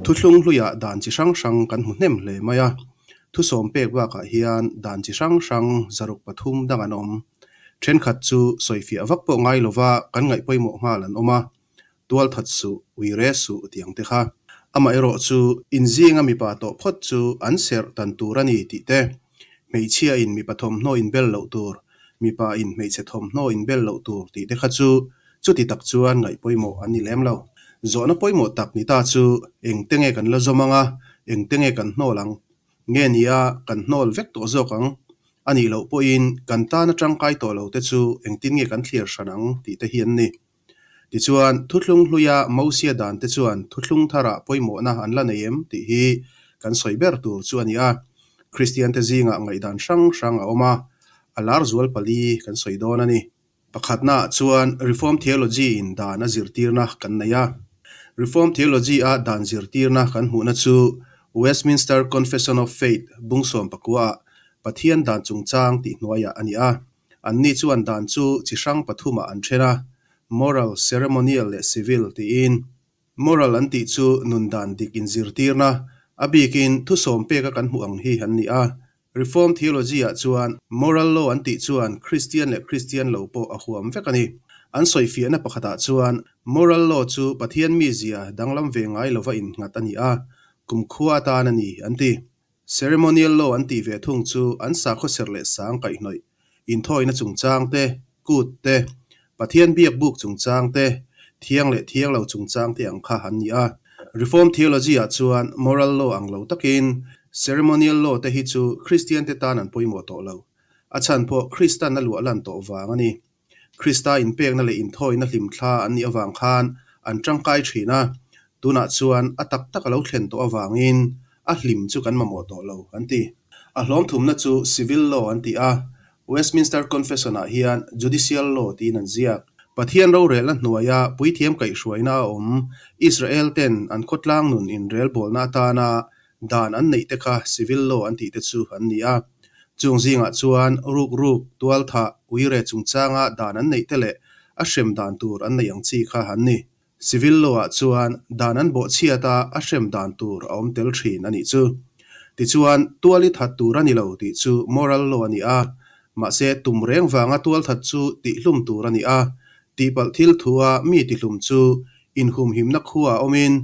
Thuthlung hluiah dan chi hrang hrang kan hmu hnem hle mai a. Thusawm pek bakah hian dan chi hrang hrang 303 dang an awm. Thenkhat chu sawifiah vak pawh ngai lova kan ngaih pawimawh nghal an awm a. Tual that suh, ui re suh tiang te kha. Amaherawh chu inzinga mipa tawh phawt chu an serh tan tur a ni tih te, hmeichhia in mipa thawmhnaw inbel loh tur, mipa in hmeichhe thawmhnaw inbel loh tur tih te kha chu chuti tak chuan ngaih pawimawh an ni lem lo. Zawhna pawimawh tak ni ta chu engte nge kan la zawm ang a, engte nge kan hnawl ang? Nge nia kan hnawl vek tawh zawk ang? A nih loh pawhin kan tana tangkai tawh lo te chu engtin nge kan thliar hran ang tih te hi an ni. Tichuan, thuthlung hluia Mosia dan te chuan thuthlung tharah pawimawhna an la nei em tih hi kan sawi ber tur chu a ni a. Kristiante zingah ngaihdan hrang hrang a awm a, a lar zual pali kan sawi dawn a ni. Pakhatnaah chuan Reformed Theology in dan a zirtirna kan nei a. Reformed Theology a dan zirtirna kan hmuhna chu Westminster Confession of Faith bung 19 ah Pathian dan chungchang tih hnuaiah a ni a. Anni chuan dan chu chi hrang pathumah an then a, moral, ceremonial leh civil tiin. Moral an tih chu nun dan dik inzirtirna, a bikin thusawm peka kan hmuh ang hi an ni a. Reformed theology-ah chuan moral law an tih chuan Kristian leh Kristian lo pawh a huam vek a ni. An sawifiahna pakhatah chuan moral law chu Pathian mizia danglam ve ngai lova innghat a ni a, kumkhua atan a ni an ti. Ceremonial law an tih ve thung chu an sakhaw serh leh sang kaihhnawih, inthawina chungchang te, kut te, Pathian biak buk chungchang te, thiang leh thiang lo chungchang te ang kha an ni a. Reformed theology ah chuan moral law ang lo takin ceremonial law te hi chu Kristian te tan an pawimawh tawh lo. A chhan pawh Kristan a luah lan tawh vang a ni. Krista inpekna leh inthawina hlimthla an nih avang khan an tangkai thin a, tunah chuan a tak tak a lo thlen tawh avangin a hlim chu kan mamawh tawh lo, an ti. A hlawm thumna chu Civil Law an ti a, Westminster Confession-ah hian Judicial Law tiin an ziak. Pathian rorelna hnuaia puithiam kaihhruaina a awm Israel-ten an khawtlang nun inrelbawlna atana Dan an neih te kha civil law an tih te chu an ni a. Chung zingah chuan ruk ruk, tualthah, uire chungchanga dan an neih te leh a hrem dan tur an neih ang chi kha an ni. Civil law ah chuan dan an bawhchhiat a, a hrem dan tur a awm tel thin a nih chu. Tichuan, tual i that tur a ni lo tih chu moral law a ni a. Mahse, tum reng vanga tualthat chu tihhlum tur a ni a. Tihpalh thil thua mi tihlum chu inhumhimna khua a awmin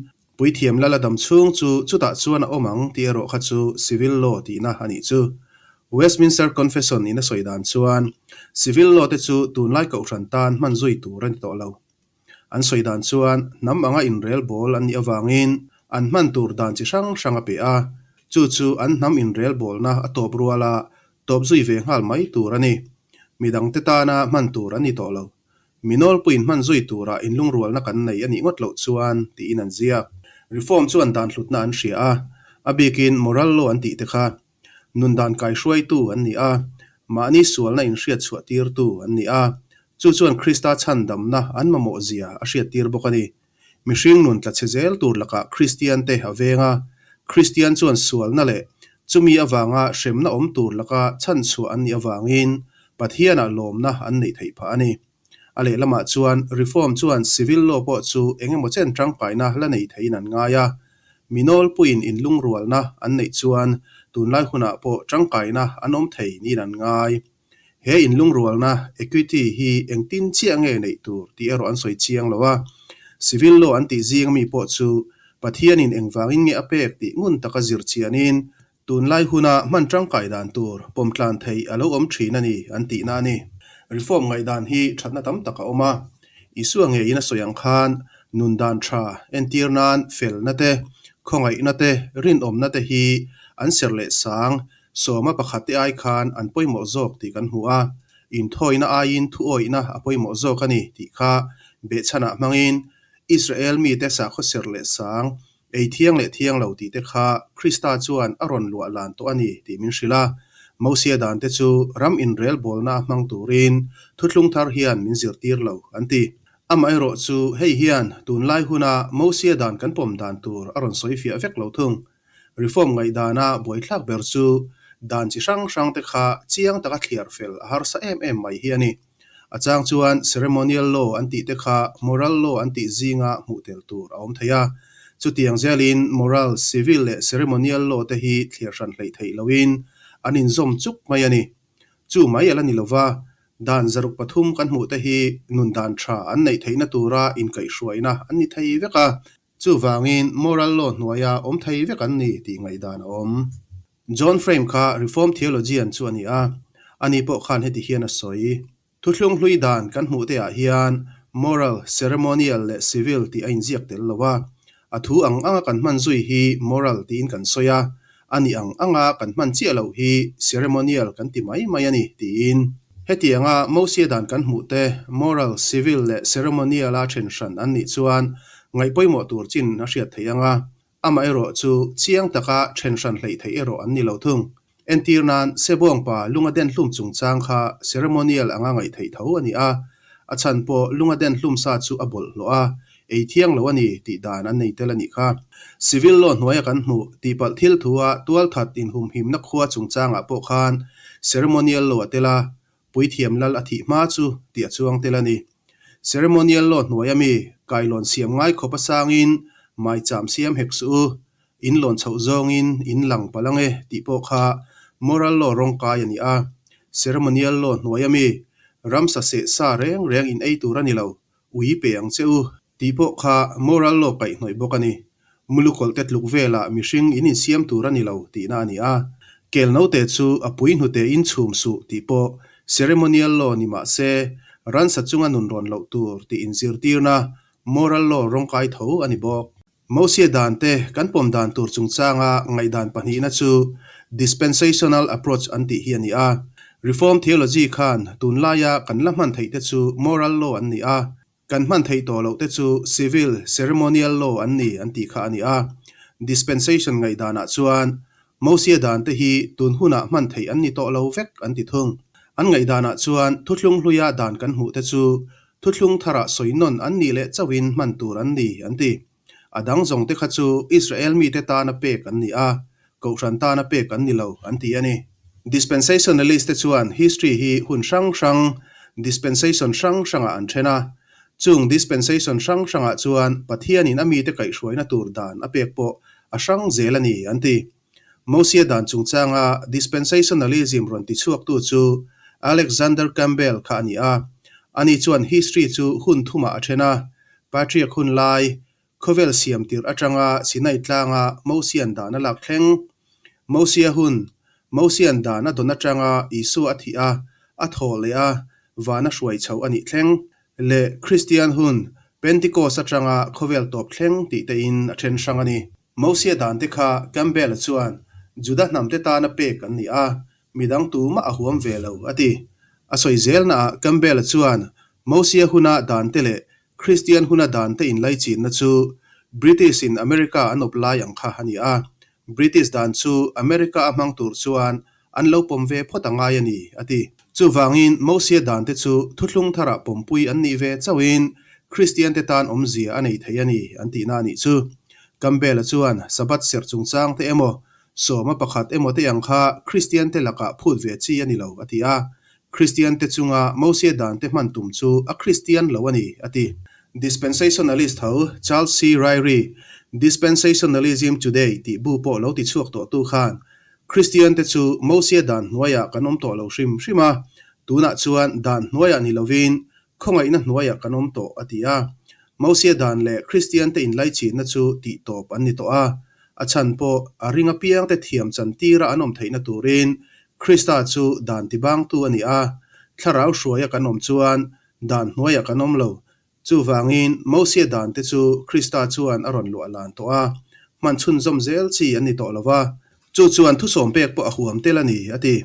Puithiam lal a dam chhung chu chutah chuan a awm ang tih erawh kha chu civil law tihna a nih chu. Westminster Confession in a sawi dan chuan civil law te chu tunlai kohhran tan hman zui tur a ni tawh lo. An sawi dan chuan hnam anga inrel bawl an nih avangin an hman tur dan chi hrang hrang a pe a, chu chu an hnam inrel bawlna a tawp ruala tawp zui ve nghal mai tur a ni. Midangte tana hman tur an ni tawh lo. Mi nawlpuiin hman zui tura inlungrualna kan nei a nih ngawt loh chuan, tiin an ziak. Reform chuan dan hlutna an hria a, a bikin moral law an tih te kha nun dan kaihruaitu an ni a, mahni sualna inhriat chhuah tirtu an ni a, chu chuan Krista chhandamna an mamawh zia a hriattir bawk a ni. Mihring nun tla chhe zel tur lakah Kristian te a veng a, Kristian chuan sualna leh chumi avanga hremna awm tur laka chhanchhuah an nih avangin Pathianah lawmna an neih theih phah a ni. A lehlamah chuan Reform chuan civil law pawh chu eng emaw chen tangkaina la nei theiin an ngai a, mi nawlpuiin inlungrualna an neih chuan tunlai hunah pawh tangkaina an awm thei niin an ngai. He inlungrualna, equity, hi engtin chiah nge neih tur tih erawh an sawi chiang lo a. Civil law an tih zing ami pawh chu Pathianin engvangin nge a pek tih ngun taka zir chianin tunlai huna hman tangkai dan tur pawmtlan theih a lo awm thin a ni an tihna a ni. Reform ngaihdan hi thatna tam tak a awm a. Isua ngeiin a sawi ang khan nun dan tha entir nan felna te, khawngaihna te, rinawmna te hi an serh leh sang Sawma pakhat te ai khan an pawimawh zawk tih kan hmu a, inthawina aiin thuawihna a pawimawh zawk a ni tih kha behchhanah hmangin Israel mite sakhaw serh leh sang, ei thiang leh thiang lo tih te kha Krista chuan a rawn luah lan tawh a ni tih min hrilh a. Mosia dan te chu ram inrelbawlna hmang turin thuthlung thar hian min zirtir lo an ti. Amaherawh chu hei hian tunlai huna Mosia dan kan pawm dan tur a rawn sawifiah vek lo thung. Reform ngaihdana buaithlak ber chu dan chi hrang hrang te kha chiang taka thliar fel a harsa em em mai hi a ni. A chang chuan ceremonial law an tih te kha moral law an tih zinga hmuh tel tur a awm thei a. Chutiang zelin moral, civil leh ceremonial law te hi thliar hran hleih theih loin an inzawm chuk mai a ni. Chu mai a la ni lova, dan 303 kan hmuh te hi nun dan tha an neih theihna tura inkaihhruaina an ni thei vek a. Chuvangin moral law hnuaia awm thei vek an ni tih ngaihdan a awm. John Frame kha Reformed theologian chu a ni a, ani pawh khan heti hian a sawi. Thuthlung hlui dan kan hmuh te ah hian moral, ceremonial leh civil tih a inziak tel lo a. A thu ang anga kan hman zui hi moral tiin kan sawi a, a nih ang anga kan hman chiah loh hi ceremonial kan ti mai mai a ni tiin. Hetianga Mosia dan kan hmuh te moral, civil leh ceremonial a then hran an nih chuan ngaihpawimawh tur chin a hriat theih ang a, Amaherawh chu chiang taka then hran hleih theih erawh an ni lo thung. Entir nan, Sebawngpa lunga den hlum chungchang kha ceremonial anga ngaih theih tho a ni a, a chhan pawh lunga den hlum sa chu a bawlhhlawh a, ei thiang lo a ni tih dan an nei tel a nih kha. Civil law hnuaia kan hmuh tihpalh thil thua tualthat inhumhimna khua chungchangah pawh khan ceremonial law a tel a, Puithiam lal a thih hma chu tih a chuang tel a ni. Ceremonial law hnuaia mi kailawn siam ngai khawp a sangin maicham siam hek suh u, in lawn chhoh zawngin in lang palh ang e tih pawh kha moral law rawng kai a ni a. Ceremonial law hnuaia mi ramsa seh sa reng reng in ei tur a ni lo, ui pe ang che u Tih pawh kha moral law kaihhnawih bawk a ni. Mulukawlh te tluk velah mihring in insiam tur a ni lo tihna a ni a. Kel note chu a pui hnute in chhum suh tih pawh ceremonial law ni mah se, ransa chunga nun rawn loh tur tih inzirtirna moral law rawngkai tho a ni bawk. Mosia dan te kan pawm dan tur chungchanga ngaihdan pahnihna chu dispensational approach an tih hi a ni a. Reformed theology khan tunlaia kan la hman theih te chu moral law an ni a. Kan hman theih tawh loh te chu civil, ceremonial law an ni an tih kha a ni a. Dispensation ngaihdanah chuan Mosia dan te hi tun hunah hman theih an ni tawh lo vek an ti thung. An ngaihdanah chuan thuthlung hluia dan kan hmuh te chu thuthlung tharah sawi nawn an nih leh chauhin hman tur an ni an ti. A dang zawng te kha chu Israel mite tana pek an ni a, Kohhran tana pek an ni lo an ti a ni. Dispensationalist te chuan history hi hun hrang hrang, dispensation hrang hrangah an then a. Chung dispensation hrang hrangah chuan Pathianin a mite kaihhruaina tur dan a pek pawh a hrang zel a ni an ti. Mosia dan chungchanga dispensationalism rawn tichhuaktu chu Alexander Campbell kha a ni a. Ani chuan history chu hun thumah a then a, Patriarch hun lai, Khawvel siam tirh atanga Sinai tlanga Mosian dan a lak thleng. Mosia hun, Mosian dan a dawn atanga Isua a thih a, a thaw leh a, van a hruai chhoh a nih thleng. Leh Kristian hun, Pentecost atanga khawvel tawp thleng tih tein a then hrang a ni. Mosia dan te kha Campbell-a chuan Juda hnamte tana pek an ni a, midang tumah a huam ve lo, a ti. A sawi zelnaah Campbell-a chuan Mosia huna dante leh Kristian huna dante inlaichinna chu British-in America an awp lai ang kha a ni a, British dan chu America a hmang tur chuan an lo pawm ve phawt a ngai a ni, a ti. Chuvangin Mosia dante chu thuthlung tharah pawmpui an nih ve chauhin Kristiante tan awmzia a nei thei a ni, an tihna a nih chu. Campbell-a chuan Sabbath serh chungchangte emaw Sawma pakhat emaw te ang kha Kristiante lakah phut ve chi a ni lo, a ti a. Kristiante chunga Mosia dante hman tum chu a Kristian lo a ni, a ti. Dispensationalist ho Charles C. Ryrie, Dispensationalism Today tih bu pawh lo ti chhuak tawhtu khan, Kristiante chu Mosia dan hnuaiah kan awm tawh lo hrim hrim a, tunah chuan dan hnuaiah ni lovin Khawngaihna hnuaiah kan awm tawh, a ti a. Mosia dan leh Kristiante inlaichinna chu tih tawp an ni tawh a. A chhan pawh a ring apiangte thiam chan tira an awm theihna turin Krista chu dan tibangtu a ni a. Thlarau hruaia kan awm chuan dan hnuaiah kan awm lo. Chuvangin Mosia dante chu Krista chuan a rawn luah lan tawh a, hman chhunzawm zel chi an ni tawh lo va. Chu chuan thusawm pek pawh a huam tel a ni, a ti.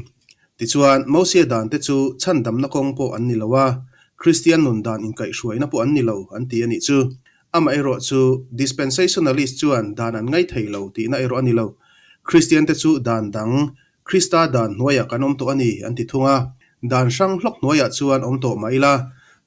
Tichuan, Mosia dante chu chhandamna kawng pawh an ni lo a, Kristian nun dan inkaihhruaina pawh an ni lo, an ti a nih chu. Amaherawh chu, Dispensationalist chuan dan an ngai thei lo tihna erawh a ni lo. Kristiante chu dan dang, Krista dan hnuaiah kan awm tawh a ni, an ti thung a. Dan hrang hlawk hnuaiah chuan awm tawh mah ila,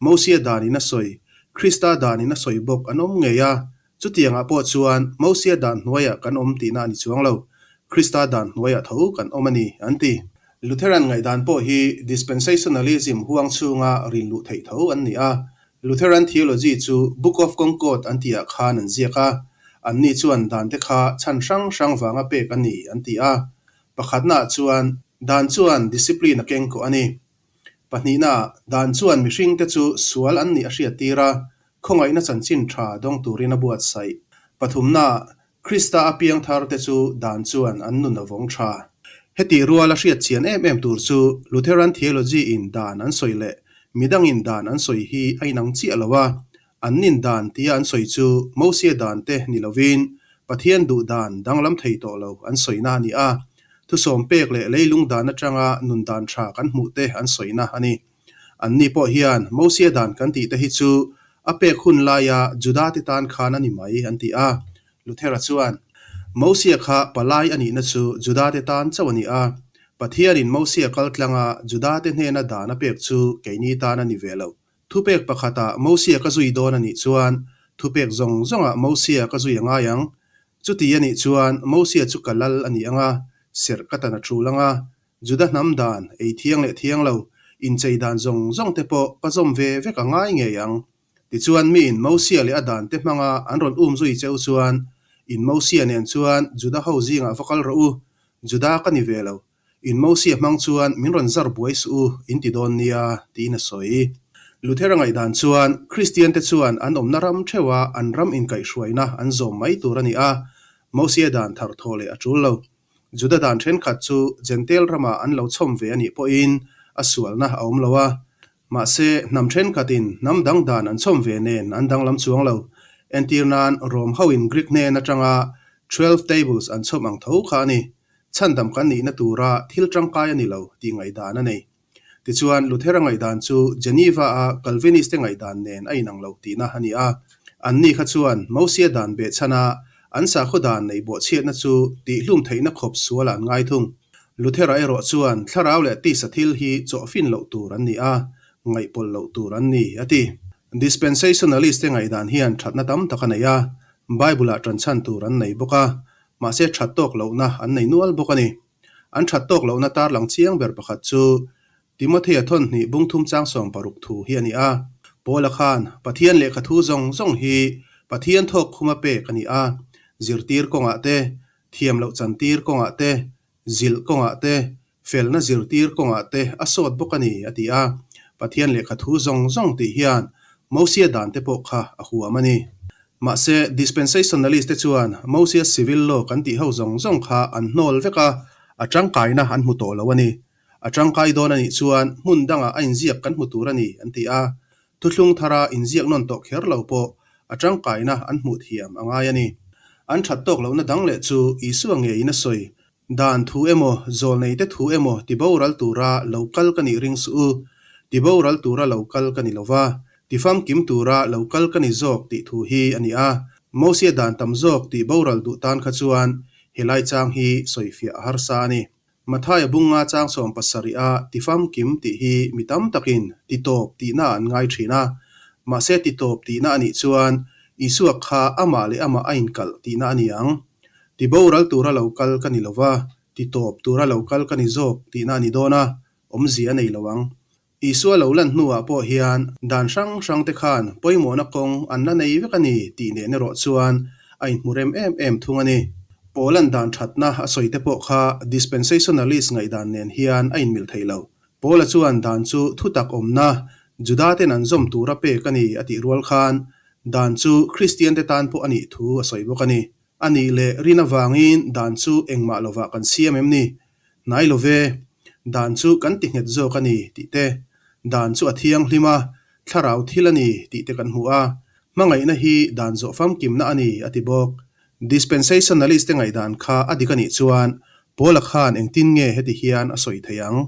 Mosia danin a sawi, Krista danin a sawi bawk an awm ngei a, Chutiangah pawh chuan Mosia dan hnuaiah kan awm tihna a ni chuang lo, Krista dan hnuaiah tho kan awm a ni, an ti. Lutheran ngaihdan pawh hi dispensationalism huang chhunga rin luh theih tho an ni a. Lutheran theology chu Book of Concord an tihah khan an ziak a. Anni chuan dante kha chhan hrang hrang vanga pek a ni an ti a. Pakhatnaah chuan dan chuan discipline a keng kawh a ni. Pahnihnaah dan chuan mihringte chu sual an nih a hriattir a, khawngaihna chanchin tha dawng turin a buatsaih. Pathumnaah Krista a piang tharte chu dan chuan an nun a vawng tha. Hetih ruala hriat chian em em tur chu Lutheran theology in dan an sawi leh midangin dan an sawi hi a inang chiah lo a, An nin dan tia an sawi chu Mosia dan te ni lovin Pathian duh dan danglam thei tawh lo an sawina a ni a, thusawm pek leh leilung dan atanga nun dan tha kan hmuh te an sawina a ni. Anni pawh hian Mosia dan kan tih te hi chu a pek hun laia Juda te tan khan a ni mai an ti a. Luthera chuan, Mosia kha palai a nihna chu Juda te tan chauh a ni a, Pathianin Mosia kaltlanga Juda te hnena dan a pek chu keini tan a ni ve lo. Thupek pakhatah Mosia ka zui dawn a nih chuan thupek zawng zawngah Mosia ka zui a ngai ang. Chuti a nih chuan Mosia chu ka lal a ni ang a, serh ka tan a tul ang a, Juda hnam dan, ei thiang leh thiang lo, inchei dan zawng zawng te pawh ka zawm ve vek a ngai ngei ang. Tichuan miin Mosia leh a dan te hmanga an rawn um zui cheu chuan, In Mosia nen chuan Juda ho zingah va kal rawh u, Juda ka ni ve lo, In Mosia hmang chuan min rawn zar buai suh u, in ti dawn nia, tiin a sawi. Luthera ngaihdan chuan Kristiante chuan an awmna ram theuha an ram inkaihhruaina an zawm mai tur a ni a, Mosia dan thar thaw leh a tul lo. Juda dan thenkhat chu Jentail ramah an lo chhawm ve a nih pawhin a sualna a awm lo a. Mahse, hnam thenkhatin hnam dang dan an chhawm ve nen an danglam chuang lo. Entir nan, Rom hoin Greek hnen atanga Twelve Tables an chhawm ang tho kha a ni. Chhandam kan nihna tura thil tangkai a ni lo tih ngaihdan a nei. Tichuan, Luthera ngaihdan chu Geneva-a Calvinist-te ngaihdan nen a inang lo tihna a ni a. Anni kha chuan Mosia dan behchhana an sakhaw dan neih bawhchhiatna chu tihhlum theihna khawp sualah an ngai thung. Luthera erawh chuan thlarau leh tisa thil hi chawhfin loh tur an ni a, ngaihpawlh loh tur an ni, a ti. Dispensationalist-te ngaihdan hian thatna tam tak a nei a, Bible-ah tanchhan tur an nei bawk a, Mahse that tawk lohna an nei nual bawk a ni. An that tawk lohna tarlang chiang ber pakhat chu Timothea thawnhnih bungthum chang 16 thu hi a ni a. Paula khan Pathian lehkha thu zawng zawng hi Pathian thawk khuma pek a ni a, zirtir kawngah te, thiam loh chantir kawngah te, zilh kawngah te, felna zirtir kawngah te a sawt bawk a ni, a ti a. Pathian lehkha thu zawng zawng tih hian Mosia dan te pawh kha a huam a ni. Mahse, Dispensationalist te chuan Mosia civil law kan tih ho zawng zawng kha an hnawl vek a, a tangkaina an hmu tawh lo a ni. A tangkai dawn a nih chuan hmun dangah a inziak kan hmu tur a ni, an ti a. Thuthlung thara inziak nawn tawh kher lo pawh a tangkaina an hmuh thiam a ngai a ni. An that tawk lohna dang leh chu Isua ngeiin a sawi Dan thu emaw, zawlneite thu emaw tiboral tura lo kal ka nih ring suh u. Tiboral tura lo kal ka ni lo va, tifamkim tura lo kal ka ni zawk tih thu hi a ni a. Mosia dan tam zawk tihboral duh tan kha chuan helai chang hi sawifiah a harsa a ni. Mathaia bunga chang 70 a tifamkim tih hi mi tam takin titawp tihna an ngai thin a. Mahse titawp tihna a nih chuan Isua kha amah leh amah a inkalh tihna a ni ang. Ti boral tura lo kal ka ni lo va, ti tawp tura lo kal ka ni zawk tihna a ni dawn a, awmzia a nei lo ang. Isua lo lan hnuah pawh hian dan hrang hrang te khan pawimawhna kawng an la nei vek a ni tih nen erawh chuan a inhmu rem em em thung a ni. Paula'n dan thatna a sawi te pawh kha dispensationalist ngaihdan nen hian a inmil thei lo. Paula chuan dan chu thutak awmna Juda ten an zawm tura pek a ni a tih rual khan dan chu Kristian te tan pawh a nih thu a sawi bawk a ni. A nih leh rin avangin dan chu engmah lovah kan siam em ni? Hnai lo ve. Dan chu kan ti nghet zawk a ni tih te, dan chu a thianghlim a, thlarau thil a ni tih te kan hmu a. Hmangaihna hi dan zawh famkimna a ni a ti bawk. Dispensationalist te ngaihdan kha a dik a nih chuan Paula khan engtin nge heti hian a sawi thei ang?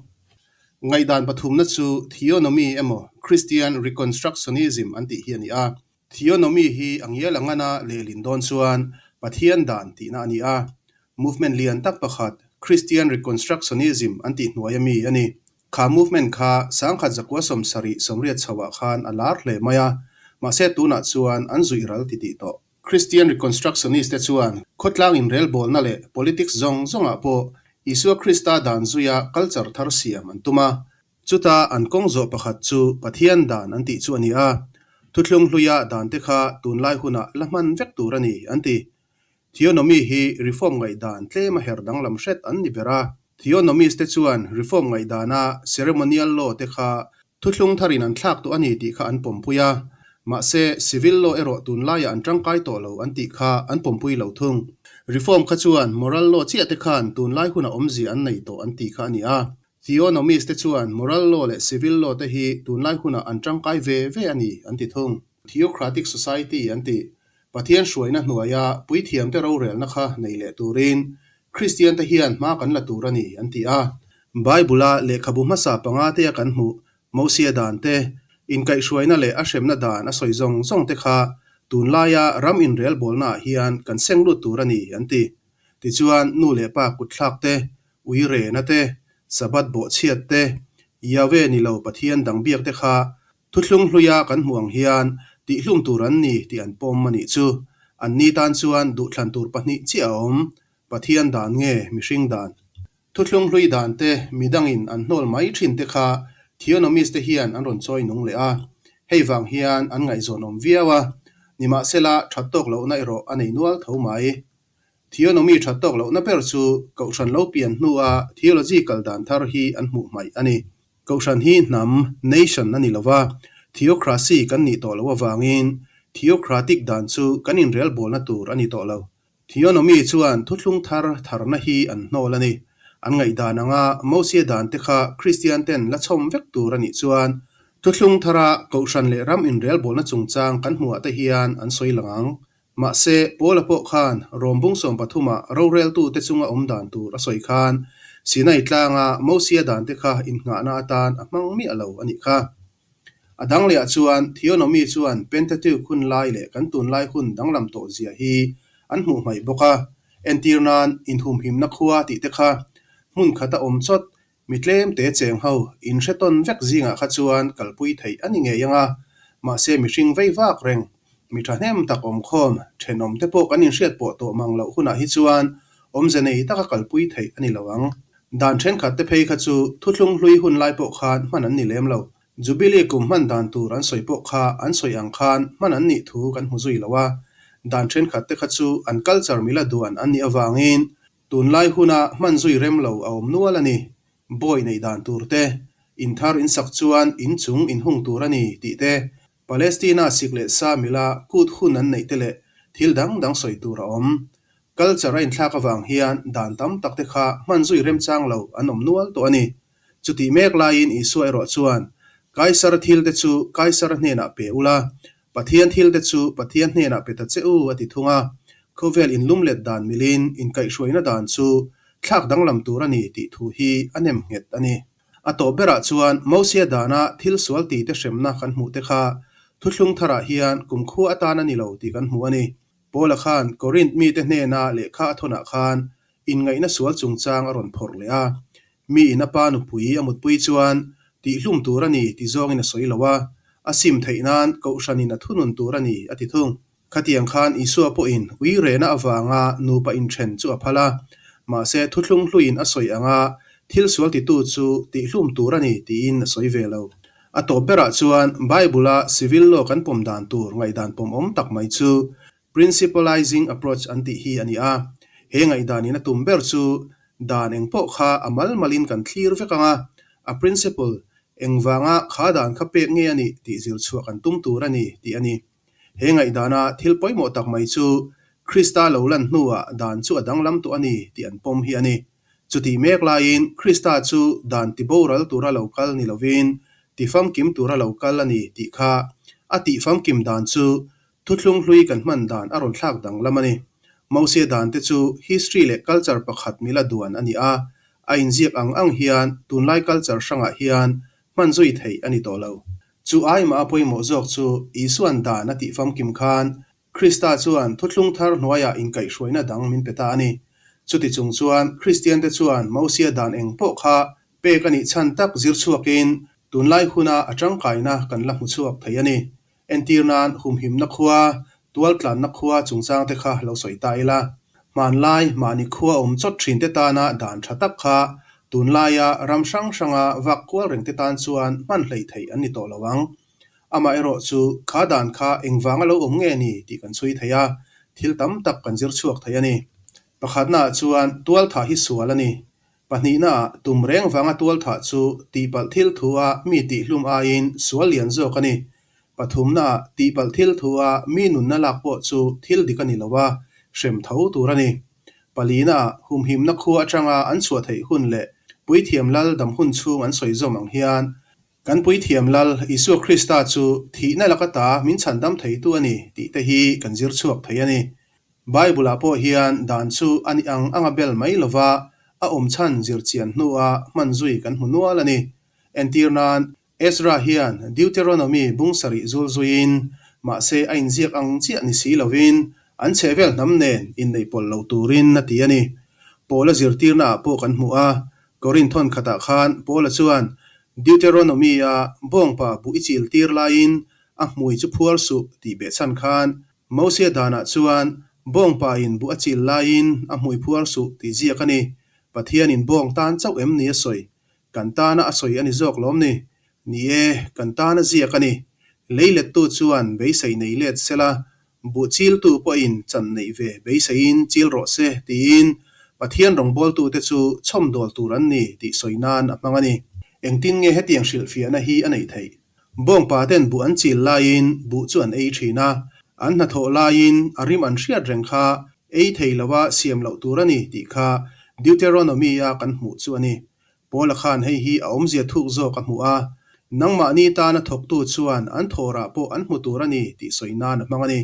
Ngaihdan pathumna chu Theonomy emaw Christian Reconstructionism an tih hi a ni a. Theonomy hi a ngial a ngana lehlin dawn chuan Pathian dan tihna a ni a. Movement lian tak pakhat Christian Reconstructionism an tih hnuai ami a ni. Kha movement kha 1970 sawmriat chhoah khan a lar hle mai a, mahse tunah chuan an zuih ral titih tawh. Christian Reconstructionist te chuan khawtlang inrelbawlna leh politics zawng zawngah pawh Isua Krista dan zuia culture thar siam an tum a. Chuta an kawng zawh pakhat chu Pathian dan an tih chu a ni a, thuthlung hluia dante kha tunlai hunah la hman vek tur a ni, an ti. Theonomy hi Reform ngaihdan tlem a her danglam hret an ni ber a. Theonomist te chuan Reform ngaihdana ceremonial law te kha thuthlung tharin an thlak tawh a ni tih kha an pawmpui a, mahse civil law erawh tunlaiah an tangkai tawh lo an tih kha an pawmpui lo thung. Reform kha chuan moral law chiah te khan tunlai huna awmzia an nei tawh an tih kha a ni a. Theonomist te chuan moral law leh civil law te hi tunlai hunah an tangkai ve ve a ni an ti thung. Theocratic society an ti. Pathian hruaina hnuaia puithiamte rorelna kha nei leh turin Kristiante hian hma kan la tur a ni, an ti a. Bible-a lehkhabu hmasa pangatea kan hmuh Mosia dan te, inkaihhruaina leh a hremna dan a sawi zawng zawng te kha tunlaia ram inrelbawlnaah hian kan seng lut tur a ni, an ti. Tichuan, nu leh pa kutthlak te, ui rena te, Sabbath bawhchhiat te, Yahweh ni lo Pathian dang biak te kha Thuthlung hluia kan hmuh ang hian tihhlum tur an ni tih an pawm a nih chu. Anni tan chuan duhthlan tur pahnih chiah a awm, Pathian dan nge mihring dan? Thuthlung hlui dan te midangin an hnawl mai thin te kha Theonomist te hian an rawn chawi nung leh a, hei vang hian an ngaihzawn awm viau a, nimahsela that tawk lohna erawh a nei nual tho mai. Theonomy that tawk lohna ber chu Kohhran lo pian hnua theology kal dan thar hi an hmuh hmaih a ni. Kohhran hi hnam, nation, a ni lo va, theocracy kan nih tawh loh avangin theocratic dan chu kan inrelbawlna tur a ni tawh lo. Theonomy chuan thuthlung thar tharna hi an hnawl a ni. An ngaihdan anga Mosia dan te kha Kristian ten la chhawm vek tur a nih chuan thuthlung thara Kohhran leh ram inrelbawlna chungchang kan hmuhah te hian an sawi lang ang. Mahse, Paula pawh khan Rom bung 13 ah roreltute chunga awm dan tur a sawi khan Sinai tlanga Mosia dante kha innghahna atan a hmang miah lo a nih kha. A dang lehah chuan Theonomy chuan Pentateuch hun lai leh kan tunlai hun danglam tawh zia hi an hmuh hmaih bawk a, entir nan inhumhimna khua tih te kha hmun khata awm chawt Mi tlemte cheng ho inhre tawn vek zingah kha chuan kalpui theih a ni ngei ang a, mahse mihring vei vak reng, mi thahnem tak awmkhawm, thenawm te pawh kan inhriat pawh tawh mang loh hunah hi chuan awmze nei taka kalpui theih a ni lo ang. Dan thenkhat te phei kha chu thuthlung hlui hun lai pawh khan hman an ni lem lo. Jubilee kum hman dan tur an sawi pawh kha an sawi ang khan hman an nih thu kan hmu zui lo a, dan thenkhat te kha chu an culture mila duan an nih avangin Tunlai huna hman zui rem lo a awm nual a ni. Bawi neih dan tur te, in thar in sak chuan in chung in hung tur a ni tih te, Palestina sik leh sa mila kut hun an neih te leh thil dang dang sawi tur a awm. Culture a inthlak avang hian dan tam tak te kha hman zui remchang lo an awm nual tawh a ni. Chutih mek laiin Isua erawh chuan, Kaisara thil te chu Kaisara hnenah pe ula, Pathian thil te chu Pathian hnenah pe ta che u, a ti thung a. Khawvel inlumlet dan milin inkaihhruaina dan chu thlak danglam tur a ni tih thu hi a nem nghet a ni. A tawp berah chuan Mosia dana thil sual ti te hremna kan hmuh te kha thuthlung tharah hian kumkhua atan a ni lo tih kan hmu a ni. Paula khan Korinth mite hnena lehkha a thawnah khan inngaihna sual chungchang a rawn phawrh leh a. Mi in a pa nupui a mutpui chuan tihhlum tur a ni ti zawngin a sawi lo a, a sim theih nan Kohhranin a thunun tur a ni a ti thung. Khatiang khan Isua pawhin ui rehna avanga nupa inthen chu a phal a, mahse thuthlung hluiin a sawi anga thil sual titu chu tihhlum tur a ni tiin a sawi ve lo. A tawp berah chuan Bible-a civil law kan pawm dan tur ngaihdan pawmawm tak mai chu Principalizing approach an tih hi a ni a, he ngaihdanin a tum ber chu dan eng pawh kha a mal malin kan thlir vek ang a, a principle engvanga kha dan kha pek nge a nih tih zir chhuah kan tum tur a ni tih a ni. He ngaihdana thil pawimawh tak mai chu Krista lo lan hnuah dan chu a danglam tawh a ni tih an pawm hi a ni. Chutih mek laiin Krista chu dan tiboral tura lo kal ni lovin tifamkim tura lo kal a ni tih kha a tihfamkim dan chu Thuthlung hlui kan hman dan a rawn thlak danglam a ni. Mosia dan te chu history leh culture pakhat mila duan a ni a, a inziak ang ang hian tunlai culture hrangah hian hman zui theih a ni tawh lo. Chu aimah a pawimawh zawk chu Isua'n dan a tih famkim khan Krista chuan thuthlung thar hnuaiah inkaihhruaina dang min pe ta a ni. Chuti chung chuan Kristiante chuan Mosia dan eng pawh kha pek a nih chhan tak zir chhuakin tunlai huna a tangkaina kan la hmu chhuak thei a ni. Entir nan humhimna khua, tualtlanna khua chungchang te kha lo sawi ta ila. Hmanlai mahni khua awm chawt thin te tana dan tha tak kha tunlaia ram hrang hranga vak kual reng te tan chuan hman hlei theih an ni tawh lo ang. Amaherawh chu kha dan kha engvanga lo awm nge ni tih kan chhui thei a. thil tam tak kan zir chhuak thei a ni. Pakhatnaah chuan tualthah hi sual a ni. Pahnihnaah tum reng vanga tualthah chu tihpalh thil thua mi tihhlum aiin sual lian zawk a ni. Pathumnaah tihpalh thil thua mi nunna lak pawh chu thil dik a ni lo a, hrem tho tur a ni. Palinaah humhimna khua atanga an chhuah theih hun leh Puithiam Lal dam hun chhung an sawi zawm ang hian Kan Puithiam Lal Isua Krista chu thihna laka ta min chhandam theitu a ni tih te hi kan zir chhuak thei a ni. Bible-ah pawh hian dan chu a ni ang anga bel mai lova a awm chhan zir chian hnua hman zui kan hmu nual a ni. Entir nan, Ezra hian Deuteronomy bung sarih zul zuiin, mahse a inziak ang chiah ni si lovin, an chhehvel hnam nen inneih pawlh lo turin a ti a ni. Paula zirtirnaah pawh kan hmu a, Korinth thawn khatah khan Paula chuan Deuteronomy-a bawngpa buh i chil tir laiin a hmui chu phuar suh tih behchhan khan Mosia danah chuan bawngpain buh a chil laiin a hmui phuar suh tih ziak a ni. Pathianin bawng tan chauh em ni a sawi? Kan tana a sawi a ni zawk lawm ni? Ni e, kan tana ziak a ni. Leilettu chuan beisei nei let sela, buh chiltu pawhin chan neih ve beiseiin chil rawh se tiin Pathian rawngbawltute chu chhawmdawl tur an ni tih sawi nan a hmang a ni. Engtin nge hetiang hrilhfiahna hi a neih theih? Bawngpa ten buh an chil laiin buh chu an ei thin a, an hnathawh laiin a rim an hriat reng kha ei thei lova siam loh tur a ni tih kha Deuteronomy-a kan hmuh chu a ni. Paula khan hei hi a awmzia thuk zawk a hmuh a, nangmahni tana thawktu chuan an thawhrah pawh an hmu tur a ni tih sawi nan a hmang a ni.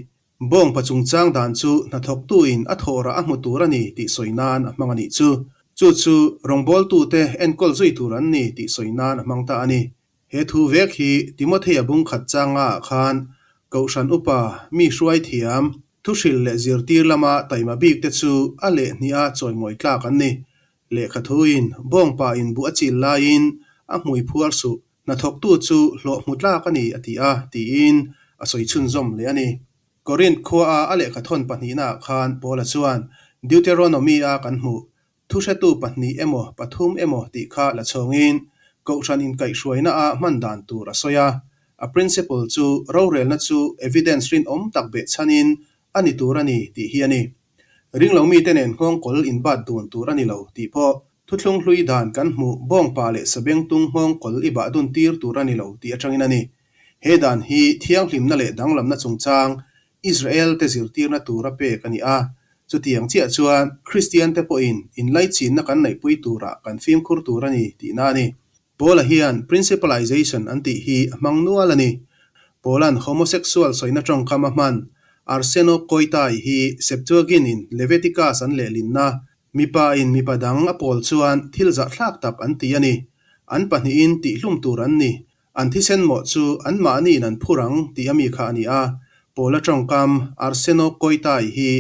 Bawngpa chungchang dan chu hnathawktuin a thawhrah a hmu tur a ni tih sawi nan a hmang a nih chu. Chu chu rawngbawltute enkawl zui tur an ni tih sawi nan a hmang ta a ni. He thu vek hi Timothea bung khat changa ah khan Kohhran upa, mi hruai thiam, thuhrilh leh zirtir lama taima bik te chu a leh hniha chawimawi tlak an ni. Lehkha thuin bawngpa in buh a chil laiin a hmui phuar suh, hnathawktu chu hlawh hmu tlak a ni a ti a, tiin a sawi chhunzawm leh a ni. Korinth khuaa a lehkha thawn pahnihnaah khan Paula chuan Deuteronomy-a kan hmuh Thuhretu pahnih emaw pathum emaw tih kha la chhawngin Kohhran inkaihhruaina-a hman dan tur a sawi a. A principle chu rorelna chu evidence rinawm tak behchhanin a ni tur a ni tih hi a ni. Ringlo mite nen nghawngkawl inbat dun tur a ni lo tih pawh thuthlung hlui dan kan hmuh bawngpa leh sabengtung nghawngkawl i bah dun tir tur a ni lo tih atangin a ni. He dan hi thianghlimna leh danglamna chungchang Israel te zirtirna tura pek a ni a. Chutiang chiah chuan Kristian te pawhin inlaichinna kan neihpui turah kan fimkhur tur a ni tihna a ni. Paula hian principalization an tih hi a hmang nual a ni. Paula'n homosexual sawina tawngkam a hman Arseno Koitai hi Septuagint-in Leviticus an lehlinna, mipa in mipa dang a pawl chuan thil zahthlak tak an ti a ni. An pahnihin tihhlum tur an ni. An thisen mawh chu anmahniin an phur ang tih a mi kha a ni a. Paula tawngkam Arseno Koitai hi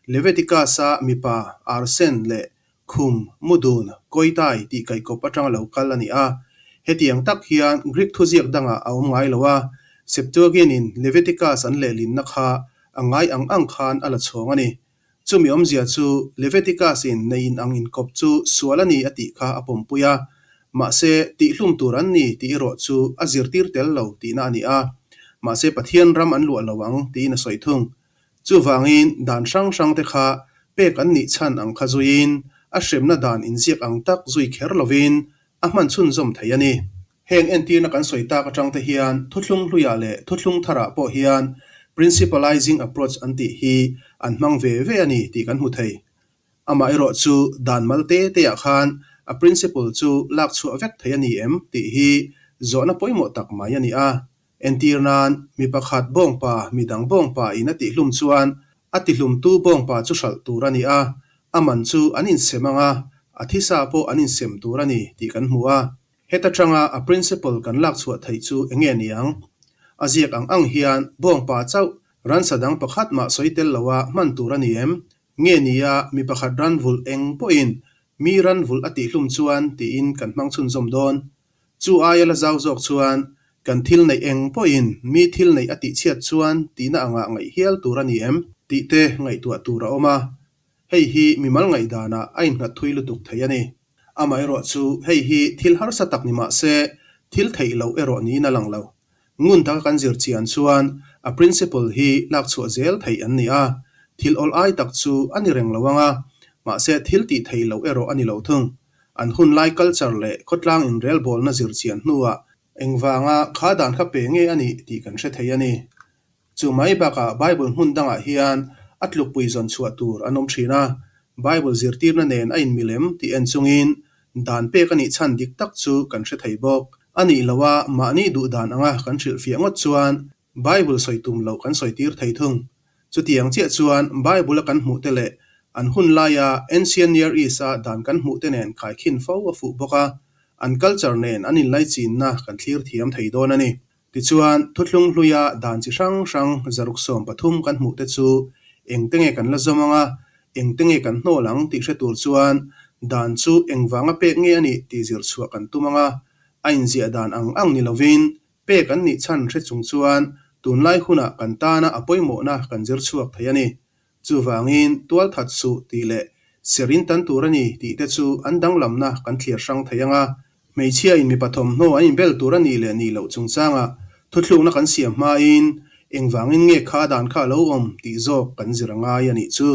Leviticus-a mipa Arsen leh Khum, Mudun, Koitai tih kaihkawp atanga lo kal a ni a. Hetiang tak hian Greek thuziak dangah a awm ngai lo a, Septuagint-in Leviticus an lehlinna kha a ngai ang ang khan a la chhawng a ni. Chumi awmzia chu Leviticus-in nei in ang inkawp chu sual a ni a tih kha a pawmpui a, mahse tihhlum tur an ni tih erawh chu a zirtir tel lo tihna a ni a. Mahse Pathian ram an luah lo ang tiin a sawi thung. Chuvangin dan hrang hrangte kha pek an nih chhan ang kha zuiin a hremna dan inziak ang tak zui kher lovin a hman chhunzawm thei a ni. Heng entirna kan sawi tak atangte hian thuthlung hluiah leh thuthlung tharah pawh hian principalizing approach an tih hi an hmang ve ve a ni tih kan hmu thei. Amaherawh chu dan mal te teah khan a principle chu lak chhuah vek thei a ni em tih hi zawhna pawimawh tak mai a ni a. Entir nan, mi pakhat bawngpa mi dang bawngpa in a tihhlum chuan a tihlumtu bawngpa chu hralh tur a ni a, a man chu an insem ang a, a thisa pawh an insem tur a ni tih kan hmu a. Heta tanga a principle kan lak chhuah theih chu eng nge niang? A ziak ang ang hian bawngpa chauh ransa dang pakhat mah sawi tel loa hman tur a ni em? Nge nia mi pakhat ran vulh eng pawhin mi ran vulh a tihhlum chuan tiin kan hmang chhunzawm dawn. Chu aia la zau zawk chuan kan thil neih eng pawhin mi thil neih a tihchhiat chuan tihna angah ngaih hial tur a ni em? Tih te ngaihtuah tur a awm a, hei hi mimal ngaihdanah a innghat thui lutuk thei a ni. Amaherawh chu hei hi thil harsa tak ni mah se thil theih loh erawh niin a lang lo. Ngun taka kan zir chian chuan a principle hi lak chhuah zel theih an ni a. Thil awl ai tak chu a ni reng lo ang a, mahse thil tih theih loh erawh a ni lo thung. An hun lai culture leh khawtlang inrelbawlna zir chian hnuah engvanga kha dan kha pe nge a nih tih kan hre thei a ni. Chu mai bakah Bible hmun dangah hian a tlukpui zawn chhuah tur an awm thin a, Bible zirtirna nen a inmilem tih en chungin dan pek a nih chhan dik tak chu kan hre thei bawk. A nih loha mahni duh dan anga kan hrilhfiah ngawt chuan Bible sawi tum loh kan sawi tir thei thung. Chutiang chiah chuan Bible-a kan hmuh te leh an hun laia Ancient Near East-a dan kan hmuh te nen khaikhin fo a fuh bawk a, an culture nen an inlaichinna kan thlir thiam thei dawn a ni. Tichuan, thuthlung hluia dan chi hrang hrang 113 kan hmuh te chu engte nge kan la zawm ang a, engte nge kan hnawl ang tih hre tur chuan dan chu engvanga pek nge a nih tih zir chhuah kan tum ang a, a inziah dan ang ang ni lovin pek an nih chhan hre chung chuan tunlai hunah kan tana a pawimawhna kan zir chhuak thei a ni. Chuvangin, tualthat suh tih leh ser in tan tur a ni tih te chu an danglamna kan thliar hrang thei ang a. Hmeichhiain mipa thawmhnaw an inbel tur a nih leh nih loh chungchangah thuthlukna kan siam hmain engvangin nge kha dan kha a lo awm tih zawk kan zir a ngai a nih chu.